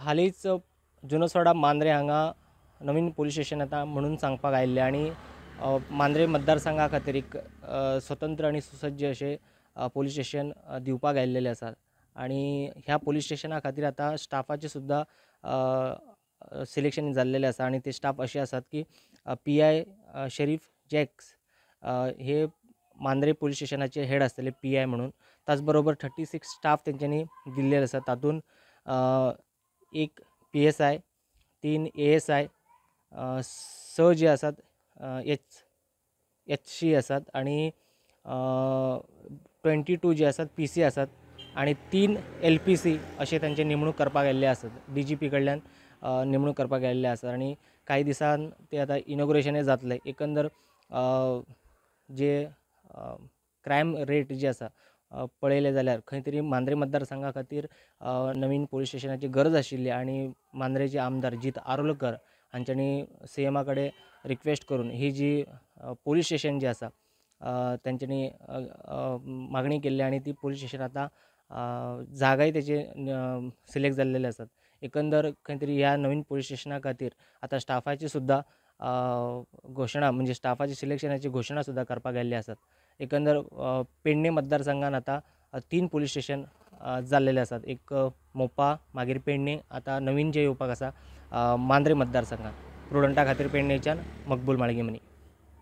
हालींच जुनोसवाडा मांद्रे हांगा नवीन पोलीस स्टेशन येता म्हणून सांगपाक आयिल्लें आनी मांद्रे मतदारसंघा खातीर एक स्वतंत्र आनी सुसज्ज अशें पोलीस स्टेशन दिवपाक आयिल्लेलें आसा आनी ह्या पोलीस स्टेशना खातीर आतां स्टाफाचें सुद्दां सिलेक्शन जाल्लेलें आसा आनी ते स्टाफ अशे आसात की पी I Sharif jacks हे मांद्रे पोलीस स्टेशनाचे हेड आसतले पी I म्हणून. त्याच बरोबर 36 स्टाफ तेंच्यांनी दिल्ले आसा, तातूंत एक P S I, 3 A S I, 6 जे आसात एच एच सी आसात आनी 22 जे आसात पी सी आसात आनी 3 एल पी सी अशें तांचे नेमणूक करपाक गेल्ले आसात. डी जी पी कडल्यान नेमणूक करपाक गेल्ले आसा आनी कांय दिसान ते आतां इनॉग्रेशनय जातलें. एकंदर जे क्रायम रेट जी आसा पळयलें जाल्यार खंय तरी मांद्रे मतदारसंघा खातीर नवीन पोलीस स्टेशनाची गरज आशिल्ली आनी मांद्रेचे आमदार जीत आरोलकर हांच्यांनी सी एमा कडेन रिक्वेस्ट करून ही जी पोलीस स्टेशन जी आसा तेंच्यांनी मागणी केल्ली आनी ती पोलीस स्टेशन आतां जागाय तेजे सिलेक्ट जाल्लेले आसात. एकंदर खंय तरी ह्या नवीन पोलीस स्टेशना खातीर आतां स्टाफाची सुद्दां घोशणा म्हणजे स्टाफाची सिलेक्शनाची घोशणा सुद्दां करपाक गेल्ली आसात. एकंदर पेडणे मतदारसंघान आतां 3 पोलीस स्टेशन जाल्लेले आसात, एक मोपा, मागीर पेडणे, आतां नवीन जे येवपाक आसा मांद्रे मतदारसंघान. प्रुडंटा खातीर पेडणेच्यान मकबूल माळगीमनी.